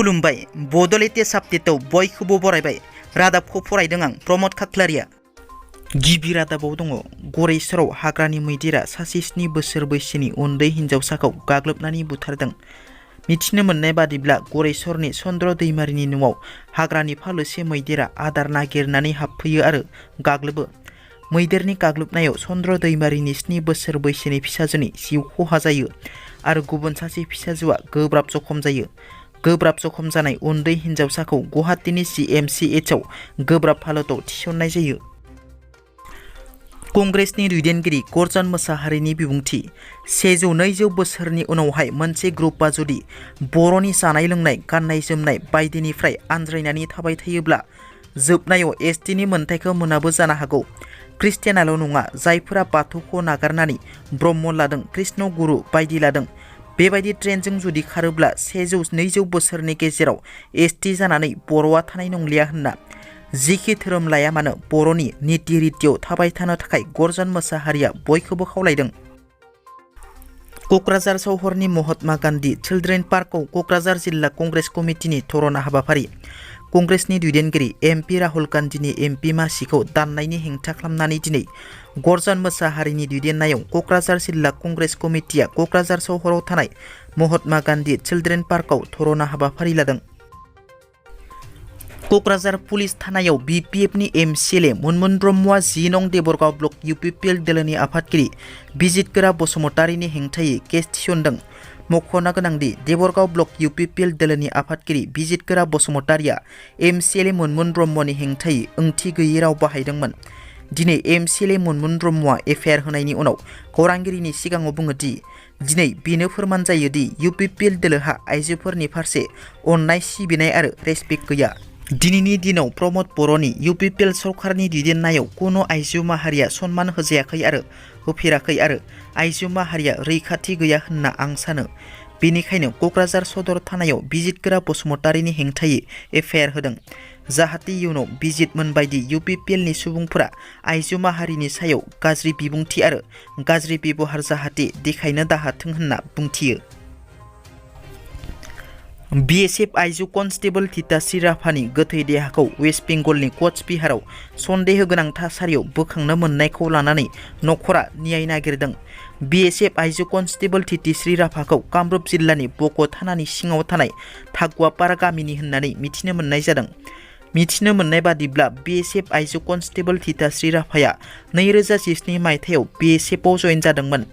खुलुमबाय बड' लेटेस्ट आपडेटआव बयखौबो बरायबाय। रादाबखौ फरायदों आं प्रमद खाख्लारिया। गिबि रादाबाव दङ गरेस्वराव हाग्रानि मैदेरा सासे 7 बोसोर बैसोनि उन्दै हिन्जावसाखौ गाग्लोबनानै बुथारदों। मिथिनो मोननाय बादिब्ला गरेस्वरनि चन्द्र दैमारिनि न'आव हाग्रानि फालोसे मैदेरा आदार नागिरनानै हाबफैयो आरो गाग्लोबो। मैदेरनि गाग्लोबनायाव चन्द्र दैमारिनि 7 बोसोर बैसोनि फिसाजोनि जिउ खहा जायो आरो गुबुन सासे फिसाजोआ गोब्राब जखम जायो। गोब्राब जखम जानाय उन्दै हिन्जावसाखौ गुवाहाटीनि MCLA आव गोब्राब हालोदाव थिसननाय जायो। कंग्रेसनि दैदेनगिरि गर्जन मोसाहारिनि बिबुंथि 100-200 बोसोरनि उनावहाय मोनसे ग्रुपआ जुदि बर'नि जानाय लोंनाय गाननाय जोमनाय बायदिनिफ्राय आनज्रायनानै थाबाय थायोब्ला जोबनायाव STनि मोन्थाइखौ मोनाबो जानो हागौ। ख्रिस्टियानाल' नङा, जायफोरा बाथौखौ नागारनानै ब्रह्म लादों, कृष्ण गुरु बायदि लादों, बेबायदि ट्रेनजों जुदि खारोब्ला 100-200 बोसोरनि गेजेराव ST जानानै बर'आ थानाय नंलिया होनना जिखि धोरोम लाया मानो बर'नि नीति रितियाव थाबाय थानो थाखाय गर्जन मोसाहारिया बयखौबो खावलायदों। क'क्राझार सहरनि महात्मा गान्धी चिल्ड्रेन पार्कआव क'क्राझार जिल्ला कंग्रेस कमिटिनि धरना हाबाफारि। कंग्रेसनि दैदेनगिरि MP राहुल गान्धीनि MP मासिखौ दाननायनि हेंथा खालामनानै दिनै गर्जन मोसाहारिनि दैदेननायाव क'क्राझार जिल्ला कंग्रेस कमिटिया क'क्राझार सहराव थानाय महात्मा गान्धी चिल्ड्रेन पार्कआव धरना हाबाफारि लादों। क'क्राझार पुलिस थानायाव BPFनि MCLA मुनमुन ब्रह्मआ 10 नं देबरगाव ब्लक UPPL दोलोनि आफादगिरि बिजितगोरा बसुमतारीनि हेंथायै केस थिसनदों। मख'नो गोनांदि देबरगाव ब्लक UPPL दोलोनि आफादगिरि बिजितगोरा बसुमतारीया MCLA मुनमुन ब्रह्मनि हेंथायै ओंथि गैयै राव बाहायदोंमोन। दिनै MCLA मुनमुन ब्रह्मआ FIR होनायनि उनाव खौरांगिरिनि सिगाङाव बुङो दि दिनै बेनो फोरमान जायो दि UPPL दोलोहा आइजोफोरनि फारसे अननाय सिबिनाय आरो रेसपेक्ट गैया। दिनैनि दिनाव प्रमद बर'नि UPPL सरकारनि दैदेननायाव कुनु आइजो माहारिया सन्मान होजायाखै आरो होफेराखै आरो आइजो माहारिया रैखाथि गैया होनना आं सानो। बेनिखायनो क'क्राझार सदर थानायाव बिजितगोरा बसुमतारीनि हेंथायै FIR होदों, जाहाथे इयुनाव बिजितमोन बायदि UPPLनि सुबुंफोरा आइजो माहारिनि सायाव गाज्रि बिबुंथि आरो गाज्रि बेबहार जाहाथे देखायनो दाहाथों होनना बुंथियो। BSF आइजो कनस्टेबल थिताश्री राभानि गोथै देहाखौ वेस्ट बेंगलनि कचबिहाराव सन्देह गोनां थासारियाव बोखांनो मोननायखौ लानानै नखरा न्याय नागिरदों। BSF आइजो कनस्टेबल थिताश्री राभाखौ कामरुप जिल्लानि बक' थानानि सिङाव थानाय थागुवापारा गामिनि होननानै मिथिनो मोननाय जादों। मिथिनो मोननाय बादिब्ला BSF आइजो कनस्टेबल थिताश्री राभाया 2017 मायथाइयाव BSFआव जयेन जादोंमोन।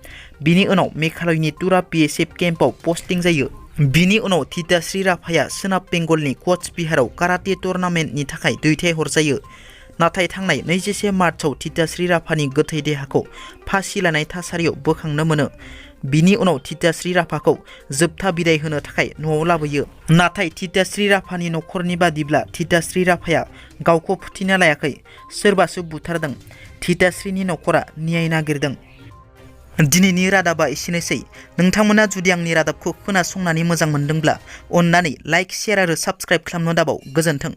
बिनि उनाव मेघालयनि तुरा BSF केम्पआव पस्टिं जायो। बिनि उनाव थिताश्री राभाया सोनाब बेंगलनि कचबिहाराव काराटे टुर्नामेन्टनि थाखाय दैथायहरजायो। नाथाय थांनाय 21 मार्चआव थिताश्री राभानि गोथै देहाखौ फासि लानाय थासारियाव बोखांनो मोनो। बिनि उनाव थिताश्री राभाखौ जोबथा बिदाय होनो थाखाय न'आव लाबोयो। नाथाय थिताश्री राभानि नखरनि बादिब्ला थिताश्री राभाया गावखौ फोथैना लायाखै, सोरबासो बुथारदों। थिताश्रीनि नखरा न्याय नागिरदों। दिनैनि रादाबा एसेनोसै। नोंथांमोना जुदि आंनि रादाबखौ खोनासंनानै मोजां मोनदोंब्ला अन्नानै लाइक, शेयार आरो साबस्क्राइब खालामनो दाबाव। गोजोन्थों।